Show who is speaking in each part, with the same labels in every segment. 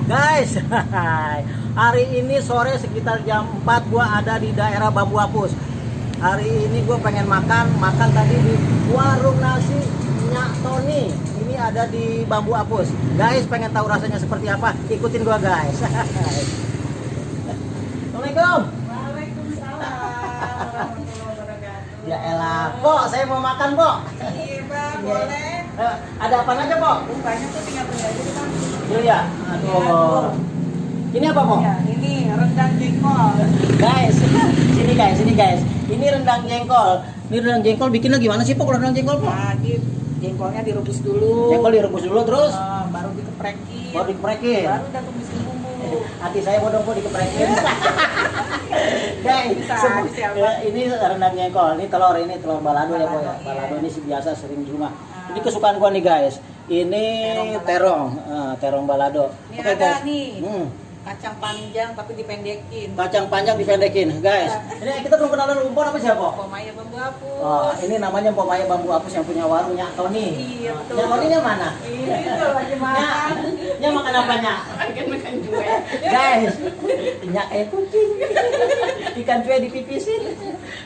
Speaker 1: Guys, hari ini sore sekitar jam 4 gua ada di daerah Bambu Apus. Hari ini gua pengen makan tadi di warung nasi Nyak Tony. Ini ada di Bambu Apus. Guys, pengen tahu rasanya seperti apa? Ikutin gua, guys. Assalamualaikum.
Speaker 2: Waalaikumsalam.
Speaker 1: Ya elah, Pok, saya mau makan, Pok.
Speaker 2: Iya, Bang, boleh.
Speaker 1: Ada apa aja, Pok?
Speaker 2: Banyak tuh tinggal beli aja, Bang.
Speaker 1: Iya ya. Aduh. Ini apa, Pok?
Speaker 2: Ya, ini rendang jengkol.
Speaker 1: Guys, sini guys. Ini rendang jengkol. Ini rendang jengkol bikinnya gimana sih, Pok? Rendang jengkol, Pok?
Speaker 2: Nah, jengkolnya direbus dulu.
Speaker 1: Jengkol direbus dulu terus
Speaker 2: Baru dikeprekin.
Speaker 1: baru dikeprekin.
Speaker 2: Baru udah tumisin bumbu.
Speaker 1: Hati saya mau dong, Pok, dikeprekin. Guys, ini rendang jengkol. Ini telur balado ya, Pok ya. Balado ini sih biasa sering di rumah. Ini kesukaan gua nih, guys. Ini terong balado.
Speaker 2: Ini
Speaker 1: Oke,
Speaker 2: ada
Speaker 1: guys.
Speaker 2: nih. Kacang panjang tapi dipendekin.
Speaker 1: Kacang panjang dipendekin, guys. Ini kita belum kenalan umur apa siapa?
Speaker 2: Pomaya Bambu Apus.
Speaker 1: Oh, ini namanya Pomaya Bambu Apus yang punya warung Nyak Tony.
Speaker 2: Iya, betul.
Speaker 1: Nyak Tony-nya mana?
Speaker 2: Ini tuh lagi makan.
Speaker 1: Nyak makan apa, Nyak?
Speaker 2: Makan cuek.
Speaker 1: Guys, Nyak kucing. Ikan cuek dipipisin.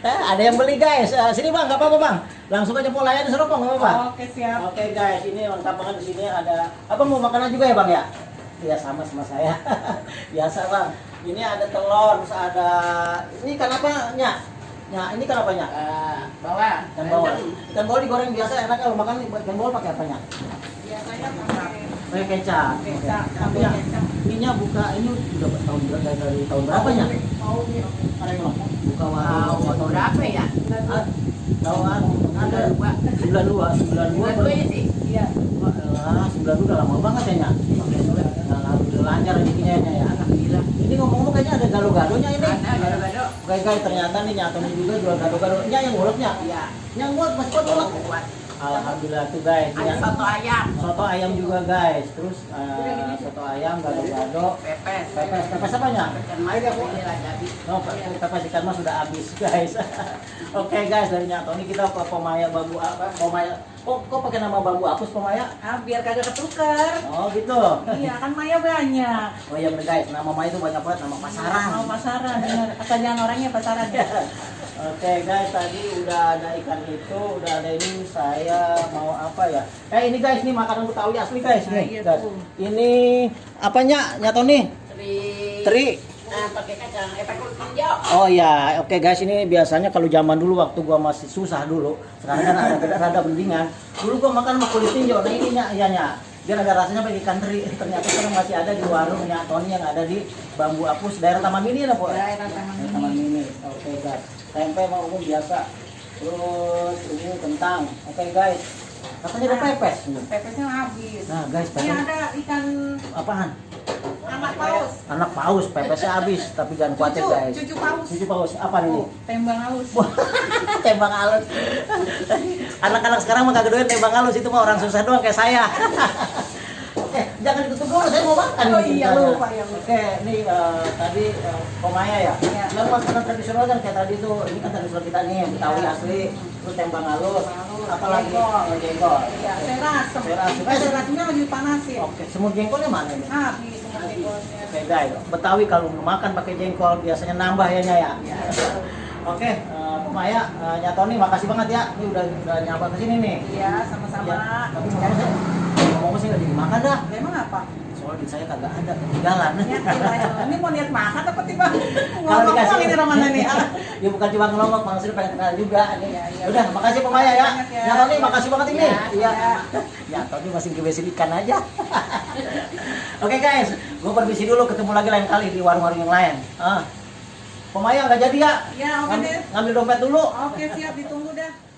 Speaker 1: Ada yang beli, guys. Sini, Bang, enggak apa-apa, Bang. Langsung aja mau layani seropong, enggak apa-apa.
Speaker 2: Oke, siap.
Speaker 1: Oke, guys, ini lengkap banget di sini ada. Apa mau makanan juga ya, Bang ya? Iya, sama saya. Biasa, Bang. Ini ada telur, terus ada ini ikan apa, Nyak? Nyak, ini ikan apa, Nyak?
Speaker 2: Bawang.
Speaker 1: Ikan bawal. Ikan bawal digoreng biasa enak kalau makan ikan bawal pakai apa, Nyak?
Speaker 2: Biasanya pakai
Speaker 1: Pakai kecap.
Speaker 2: kecap,
Speaker 1: Oke.
Speaker 2: sambal
Speaker 1: Nyak,
Speaker 2: kecap.
Speaker 1: Ini buka ini udah dari tahun berapa, Nyak? Ada yang mau buka warung
Speaker 2: berapa ya?
Speaker 1: Tahuan ada 92
Speaker 2: sih. Iya.
Speaker 1: 92 udah lama banget ya, Nyak. Alhamdulillah lancar rezekinya ya.
Speaker 2: Alhamdulillah.
Speaker 1: Ini ngomong-ngomong kayaknya ada gado-gadonya ini.
Speaker 2: Ada gado-gado.
Speaker 1: Guys, ternyata nih Nyak Tony juga jual gado-gado. Nyak yang nguleknya.
Speaker 2: Iya.
Speaker 1: Yang ngulek masih kuat ngulek.
Speaker 2: Kuat.
Speaker 1: Alhamdulillah tuh, guys.
Speaker 2: Ada soto ayam.
Speaker 1: Soto ayam juga, guys. Terus soto ayam, gado-gado,
Speaker 2: Pepes.
Speaker 1: pepes apa, Nyak?
Speaker 2: Ikan mas ya, Bu. Ini lagi habis.
Speaker 1: Oh, pepes ikan mas sudah habis, guys. Oke, guys, dari Nyak Tony kita ke Pomaya Bambu apa? Pomaya. Kok pakai nama Bambu Apus, Pomaya?
Speaker 2: Biar kagak ketukar.
Speaker 1: Oh, gitu.
Speaker 2: Iya, kan Maya banyak.
Speaker 1: Oh iya bener, guys, nama Maya itu banyak banget, nama pasaran.
Speaker 2: Mau pasaran, bener. Katanya orangnya pasaran.
Speaker 1: Oke, guys, tadi udah ada ikan itu, udah ada ini. Saya mau apa ya? Ini guys, ini makanan Betawi asli, guys.
Speaker 2: Nah,
Speaker 1: Nih,
Speaker 2: iya
Speaker 1: guys.
Speaker 2: tuh.
Speaker 1: Ini apanya, Nyak Tony? Teri.
Speaker 2: Pakai kacang, pakai kulit hijau.
Speaker 1: Oh iya, oke guys, ini biasanya kalau zaman dulu waktu gua masih susah dulu, sekarang kan ada mendingan. Dulu gua makan sama kulit tinjau, nah ini Nyak, iya Nyak. Biar ada rasanya pakai ikan teri. Ternyata sekarang masih ada di warung Nyak Tony yang ada di Bambu Apus, daerah Taman Mini ya, Pak?
Speaker 2: Daerah Taman
Speaker 1: Mini. Oke guys, tempe mau umum biasa. Terus ini kentang. Oke guys, katanya ada pepes.
Speaker 2: Pepesnya habis.
Speaker 1: Nah guys,
Speaker 2: Ini
Speaker 1: pepes
Speaker 2: ada ikan
Speaker 1: apaan?
Speaker 2: anak paus.
Speaker 1: Anak paus, pepesnya habis, tapi jangan khawatir guys.
Speaker 2: Cucu paus.
Speaker 1: Cucu paus, apa nih?
Speaker 2: Tembang halus.
Speaker 1: Tembang halus. Anak-anak sekarang mah kagak doyan tembang halus, itu mah orang susah doang kayak saya. Jangan ditutup dulu, saya mau makan.
Speaker 2: Oh iya, lupa ya.
Speaker 1: Oke, ini tadi Pomaya ya.
Speaker 2: Iya.
Speaker 1: Yang makanan tradisional kan kayak tadi tuh, ini kan tradisional kita nih, Betawi asli, terus tembang halus, apalagi jengkol.
Speaker 2: Iya, seras.
Speaker 1: Seras.
Speaker 2: Serasnya lagi dipanasin.
Speaker 1: Oke, semur jengkolnya mana ini?
Speaker 2: Habis semua jengkolnya.
Speaker 1: Oke guys, Betawi kalau makan pakai jengkol biasanya nambah ya, Nya ya. Oke, Maya, Nyak Tony makasih banget ya. Ini udah nyapa ke sini nih.
Speaker 2: Iya, sama-sama.
Speaker 1: Ya, tapi ngomong sih nggak dimakan dah.
Speaker 2: Emang apa?
Speaker 1: Soalnya di saya kagak ada ketinggalan.
Speaker 2: Ini mau niat makan apa tiba
Speaker 1: Kalau dikasih
Speaker 2: ngomong ini Romana nih?
Speaker 1: Ya bukan cuma ngomong, Bang Sri pengen kenal juga nih.
Speaker 2: Iya.
Speaker 1: Udah, makasih Pak Maya ya.
Speaker 2: Banyak ya.
Speaker 1: Nyak Tony makasih banget ini.
Speaker 2: Iya.
Speaker 1: Ya, Tony masih kebesin ikan aja. Oke guys, gue permisi dulu, ketemu lagi lain kali di warung-warung yang lain. Pak Maya nggak jadi ya?
Speaker 2: Ya, oke deh.
Speaker 1: Ngambil dompet dulu.
Speaker 2: Oke, siap, ditunggu dah.